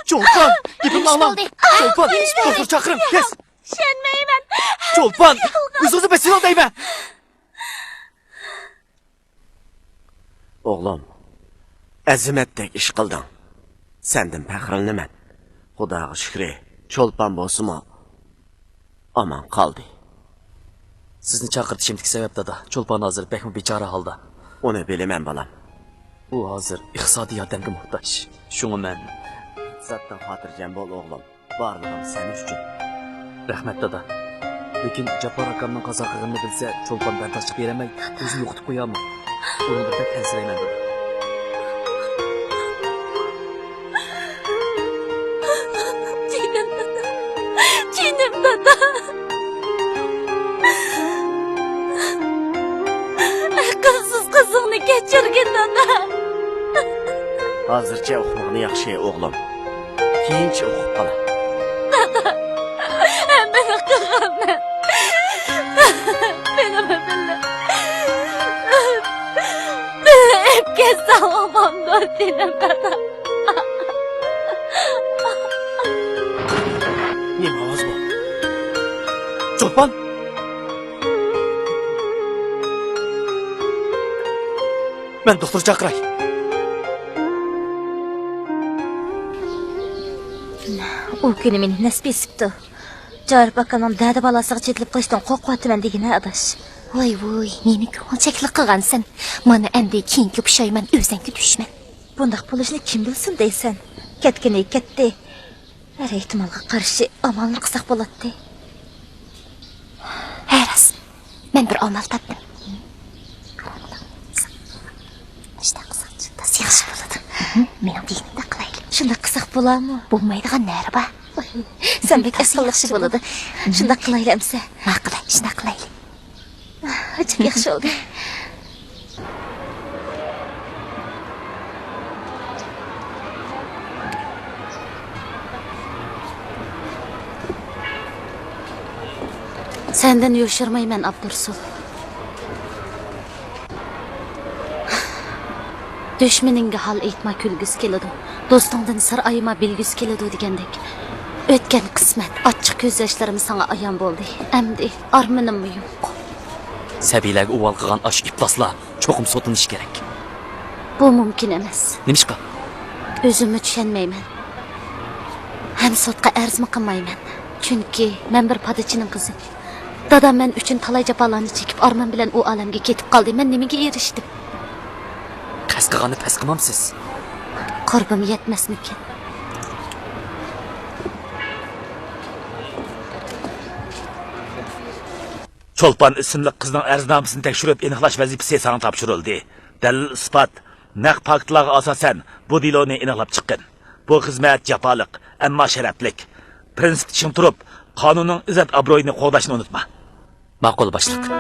چولپان! گېپىمنى ئاڭلاڭ. چولپان! دوختۇر چاقىرىڭ، تېز! ئىشەنمەيمەن. چولپان! ئۆزىڭىزنى بېسىۋېلىڭ دەيمەن! ئوغلۇم، ئەزىمەتتەك ئىش قىلدىڭ. سەندىن پەخىرلىنىمەن. خۇداغا شۈكرى، چولپان بولسىمۇ ئامان قالدى. سىزنى چاقىرتىشىمدىكى سەۋەب، دادا، چولپان ھازىر بەكمۇ بىچارە ھالدا. ئۇنى بىلىمەن، بالام. ئۇ ھازىر ئىقتىسادىي ياردەمگە موھتاج. شۇڭا مەن. زاتتىن خاتىرجەم بول، ئوغلۇم. بارلىقىم سەن ئۈچۈن. رەھمەت، دادا. لېكىن جاپپار ئاكامنىڭ قازا قىلغىنىنى بىلسە، چولپان بەرداشلىق بېرەلمەي، ئۆزىنى يوقىتىپ قويارمۇ؟ ئۇنىڭدىن بەك ئەنسىرەيمەن، دادا. جېنىم دادا. جېنىم دادا. ئەقىلسىز قىزىڭنى كەچۈرگىن، دادا. ھازىرچە ئۇقمىغىنى ياخشى، ئوغلۇم. كېيىنچە ئۇقۇپ قالار. دادا، ھەممىنى قىلغانمەن. مېنىمۇ بىللە، بىللە ئۆلۈپ كەتسەڭ ئاماندۇر، جېنىم دادا. نېمە ئاۋاز بۇ؟ چولپان! مەن دوختۇر چاقىراي. ئۇ كۈنى مېنى نەس بېسىپتۇ. جارىپ ئاكامنىڭ دەدە بالاسىغا چېتىلىپ قېلىشتىن قورقۇۋاتىمەن دېگىنە، ئاداش. ۋاي ۋۇي، نېمە كۆڭۈلچەكلىك قىلغانسەن؟ مانا ئەمدى كېيىنكى پۇشايمان ئۆزۈڭگە دۈشمەن. بۇنداق بولۇشىنى كىم بىلسۇن دەيسەن؟ كەتكىنى كەتتى. ھەر ئېھتىمالغا قارشى ئامالنى قىلساق بولاتتى. ھە، راست. مەن بىر ئامال تاپتىم. شۇنداق قىلساق تازا ياخشى بولىدۇ. مېنىڭ دېگىنىمدەك قىلايلى. شۇنداق قىلساق بولارمۇ؟ بولمايدىغان نەرە بار. سەن بەك ئەقىل ياخشى بولىدۇ. شۇنداق قىلايلى ئەمسە. ماقۇل، شۇنداق قىلايلى. جىق ياخشى بولدى. سەندىن يوشۇرمايمەن، ئابدۇرۇسۇل. دۈشمىنىڭگە ھال ئېيتما، كۈلگۈسى كېلىدۇ. دوستۇڭدىن سىر ئايىما، بىلگۈسى كېلىدۇ دېگەندەك. ئۆتكەن قىسمەت، ئاچچىق كۆز ياشلىرىم ساڭا ئايان بولدى. ئەمدى ئارمىنىممۇ يوق. سەبىيلەرگە ئۇۋال قىلغان ئاشۇ ئىپلاسلار چوقۇم سوتلىنىشى كېرەك. بۇ مۇمكىن ئەمەس. نېمىشقا؟ ئۆزۈممۇ چۈشەنمەيمەن. ھەم سوتقا ئەرزمۇ قىلمايمەن. چۈنكى مەن بىر پادىچىنىڭ قىزى. دادام مەن ئۈچۈن تالاي جاپالارنى چېكىپ، ئارمان بىلەن ئۇ ئالەمگە كېتىپ قالدى. مەن نېمىگە ئېرىشتىم؟ قەست قىلغاننى پەس قىلمامسىز؟ قۇربىم يەتمەسمىكىن؟ چولپان ئىسىملىق قىزنىڭ ئەرزنامىسىنى تەكشۈرۈپ ئېنىقلاش ۋەزىپىسى ساڭا تاپشۇرۇلدى. دەلىل-ئىسپات، نەق پاكىتلارغا ئاساسەن، بۇ دېلونى ئېنىقلاپ چىققىن. بۇ خىزمەت جاپالىق، ئەمما شەرەپلىك. پىرىنسىپتا چىڭ تۇرۇپ، قانۇننىڭ ئىززەت-ئابرۇيىنى قوغداشنى ئۇنتۇما. ماقۇل، باشلىق.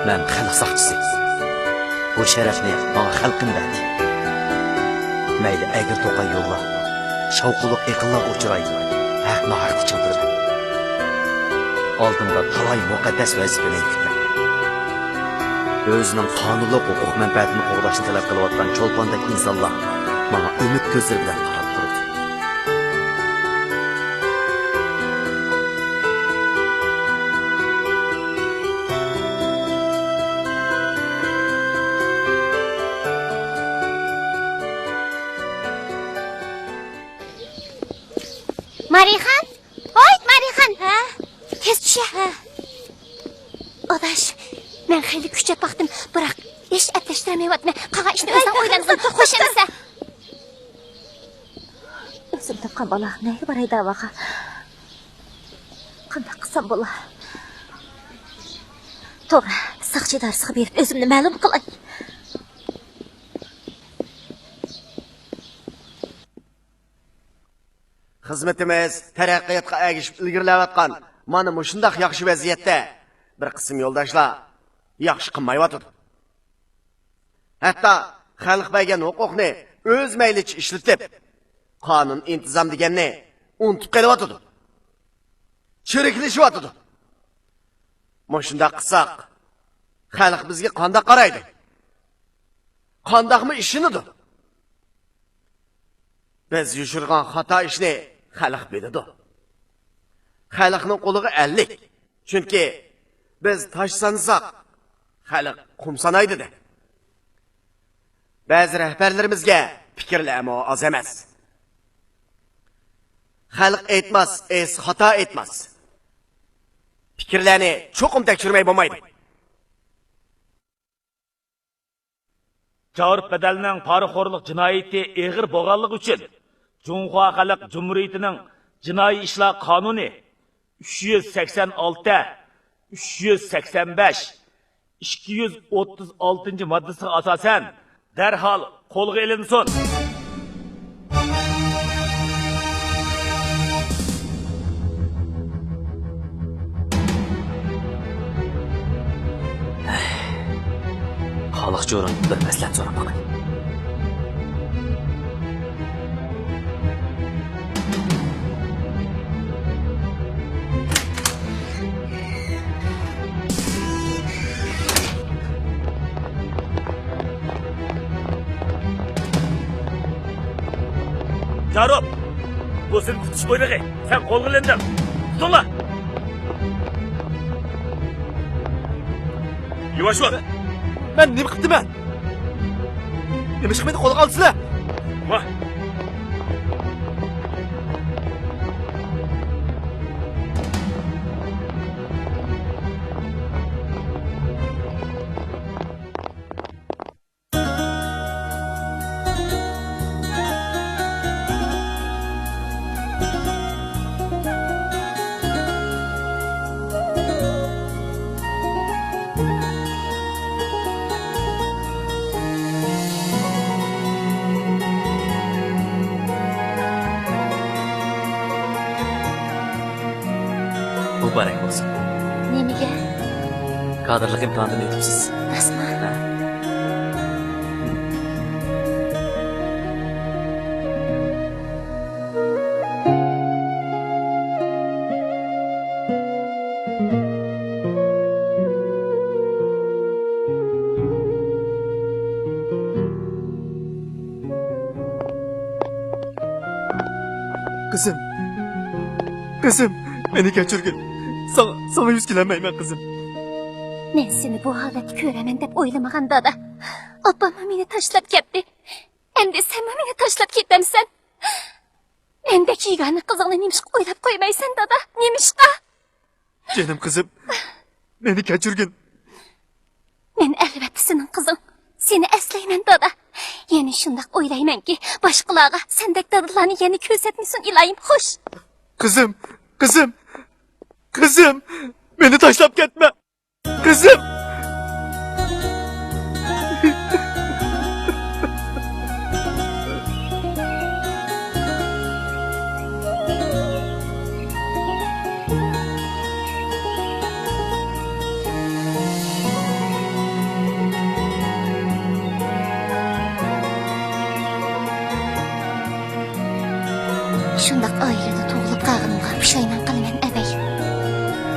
مەن خەلق ساقچىسى. بۇ شەرەپنى ماڭا خەلقىم بەردى. مەيلى ئەگرى-توقاي يوللار، شاۋقۇنلۇق ئېقىنلارغا ئۇچراي، ھەق-ناھەقنى چىڭ تۇرىمەن. ئالدىمدا تالاي مۇقەددەس ۋەزىپە مېنى كۈتمەكتە. ئۆزىنىڭ قانۇنلۇق ھوقۇق مەنپەئەتىنى قوغداشنى تەلەپ قىلىۋاتقان چولپاندەك ئىنسانلار ماڭا ئۈمىد كۆزلىرى بىلەن قاراپ تۇرىدۇ. مارىخان! ھوي، مارىخان! ھە؟ تېز چۈش، ھە. ئاداش، مەن خېلى كۈچەپ باقتىم، بىراق ھېچ ئەپلەشتۈرەلمەيۋاتىمەن. قالغان ئىشنى ئۆزۈڭ ئويلانغىن، خوش ئەمىسە. ئۆزۈم تاپقان بالا نەگە باراي داۋاغا؟ قانداق قىلسام بولا؟ توغرا، ساقچى ئىدارىسىغا بېرىپ ئۆزۈمنى مەلۇم قىلاي. خىزمىتىمىز تەرەققىياتقا ئەگىشىپ ئىلگىرىلەۋاتقان مانا مۇشۇنداق ياخشى ۋەزىيەتتە بىر قىسىم يولداشلار ياخشى قىلمايۋاتىدۇ. ھەتتا خەلق بەرگەن ھوقۇقنى ئۆز مەيلىچە ئىشلىتىپ، قانۇن ئىنتىزام دېگەننى ئۇنتۇپ قېلىۋاتىدۇ. چىرىكلىشىۋاتىدۇ. مۇشۇنداق قىلساق، خەلق بىزگە قانداق قارايدۇ؟ قانداقمۇ ئىشىنىدۇ؟ بىز يوشۇرغان خاتا ئىشنى خەلق بىلىدۇ. خەلقنىڭ قۇلىقى ئەللىك. چۈنكى بىز تاش سانىساق، خەلق قۇم سانايدۇ دە. بەزى رەھبەرلىرىمىزگە پىكىرلەرمۇ ئاز ئەمەس. خەلق ئېيتماس، ئېس خاتا ئېيتماس. پىكىرلەرنى چوقۇم تەكشۈرمەي بولمايدۇ. جاۋۇر پەدەلنىڭ پارىخورلۇق جىنايىتى ئېغىر بولغانلىقى ئۈچۈن، جۇڭخۇا خەلق جۇمھۇرىيىتىنىڭ جىنايى ئىشلار قانۇنى ئۈچ يۈز سەكسەن ئالتە، ئۈچ يۈز سەكسەن بەش، ئىككى يۈز ئوتتۇز ئالتىنچى ماددىسىغا ئاساسەن دەرھال قولغا ئېلىنسۇن. خالىق جورۇن بىر مەسلىھەت سوراپ باقاي. جاروپ! بۇ سېنى تۇتۇش بۇيرۇقى. سەن قولغا ئېلىندىڭ. تۇتۇڭلار! يۇۋاش بول! مەن نېمە قىپتىمەن؟ نېمىشقا مېنى قولغا ئالدىسىلەر؟ ۋاھ! مۇبارەك بولسۇن. نېمىگە؟ كادىرلىق ئىمتىھانىدىن ئۆتۈپسىز. راستمۇ؟ ھە. قىزىم، قىزىم، مېنى كەچۈرگىن. ساڭا، ساڭا يۈز كېلەلمەيمەن، قىزىم. مەن سېنى بۇ ھالەتتە كۆرەرمەن دەپ ئويلىمىغان، دادا. ئاپاممۇ مېنى تاشلاپ كەتتى. ئەمدى سەنمۇ مېنى تاشلاپ كېتەمسەن؟ مەندەك يېگانە قىزىڭنى نېمىشقا ئويلاپ قويمايسەن، دادا؟ نېمىشقا؟ جېنىم قىزىم، مېنى كەچۈرگىن. مەن ئەلۋەتتە سېنىڭ قىزىڭ. سېنى ئەسلەيمەن، دادا. يەنە شۇنداق ئويلايمەنكى، باشقىلارغا سەندەك دادىلارنى يەنە كۆرسەتمىسۇن ئىلاھىم، خوش. قىزىم، قىزىم، قىزىم، مېنى تاشلاپ كەتمە. قىزىم!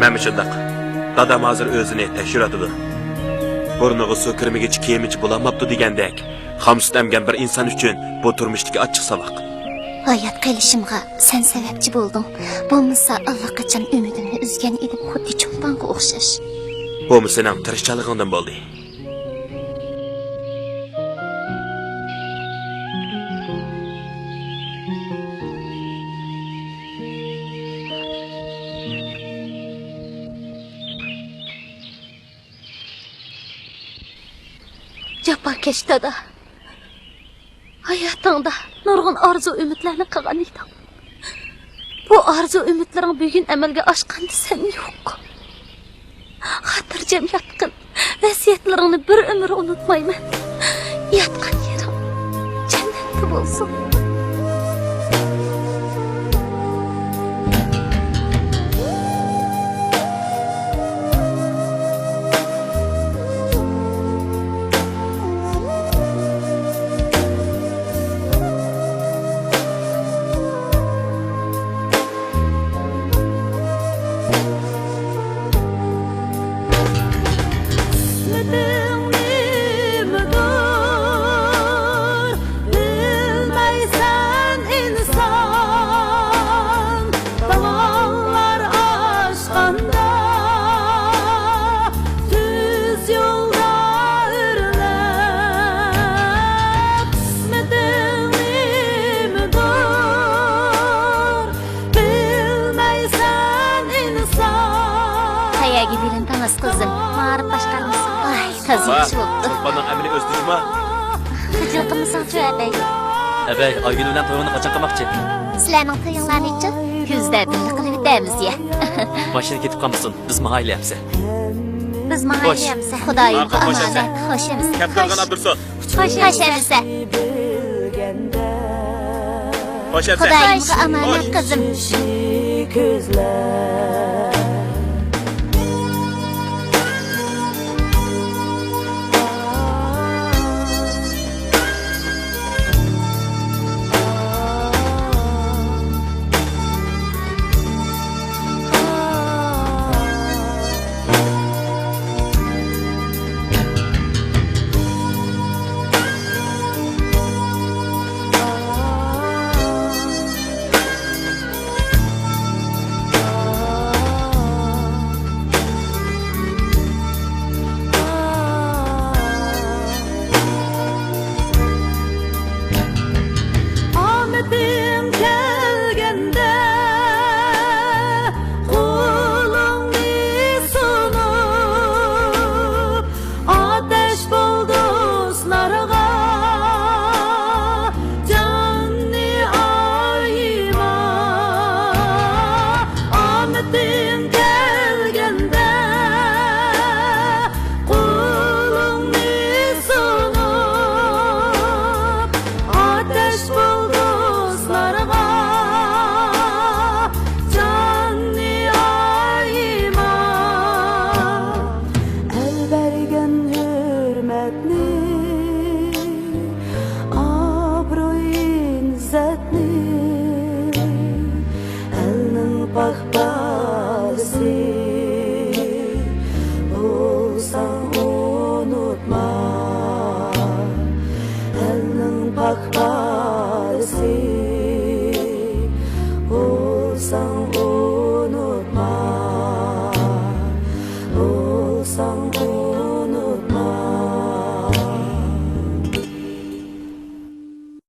مەنمۇ شۇنداق. دادام ھازىر ئۆزىنى تەكشۈرۈۋاتىدۇ. بۇرنىغا سۇ كىرمىگۈچە كىيىمىچە بولالماپتۇ دېگەندەك، خام سۈت ئەمگەن بىر ئىنسان ئۈچۈن بۇ تۇرمۇشتىكى ئاچچىق ساۋاق. ھايات قېلىشىمغا سەن سەۋەبچى بولدۇڭ. بولمىسا ئاللىقاچان ئۈمىدىمنى ئۈزگەن ئىدىم، خۇددى چولپانغا ئوخشاش. بۇمۇ سېنىڭ تىرىشچانلىقىڭدىن بولدى. جاپاكەش دادا، ھاياتىڭدا نۇرغۇن ئارزۇ-ئۈمىدلەرنى قىلغان ئىدىڭ. بۇ ئارزۇ-ئۈمىدلىرىڭ بۈگۈن ئەمەلگە ئاشقاندا سەن يوق. خاتىرجەم ياتقىن. ۋەسىيەتلىرىڭنى بىر ئۆمۈر ئۇنتۇمايمەن. ياتقان يېرىڭ جەننەتتە بولسۇن. قىسمىتىڭ نېمىدۇر، بىلمەيسەن ئىنسان. داۋانلار ئاشقاندا، تۈز يولدا ئۆرلەپ، قىسمىتىڭ نېمىدۇر، بىلمەيسەن ئىنسان. قەيەرگە بىلىنتىڭىز، قىزىم؟ مائارىپ باشقارمىسى. ئاي، تازا ياخشى بوپتۇ. چولپاننىڭ ئەمىلى ئۆستى جۇما. خىجىل قىلمىساڭچۇ، ئەبەي؟ ئەبەي، ئايگۈل بىلەن تويۇڭنى قاچان قىلماقچى؟ سىلەرنىڭ تويۇڭلار نېچۈن؟ كۈزدە بىللە قىلىۋېتەرمىز يا. ماشىنا كېتىپ قالمىسۇن، بىز ماڭايلى ئەمسە. بىز ماڭايلى ئەمسە. خۇدايىمغا ئامانەت. خوش ئەمسە. كەپ قالغان ئابدۇرسۇل. خوش ئەمسە. خوش ئەمسە. خۇدايىمغا ئامانەت، قىزىم. ئامىتىڭ كەلگەندە، قولۇڭنى سۇنۇپ، ئاتەش بول دوستلارغا، جاننى ئايىما. ئامىتىڭ كەلگەندە، قولۇڭنى سۇنۇپ، ئاتەش بول دوستلارغا، جاننى ئايىما. ئەل بەرگەن ھۆرمەتنى، ئابرۇي-ئىززەتنى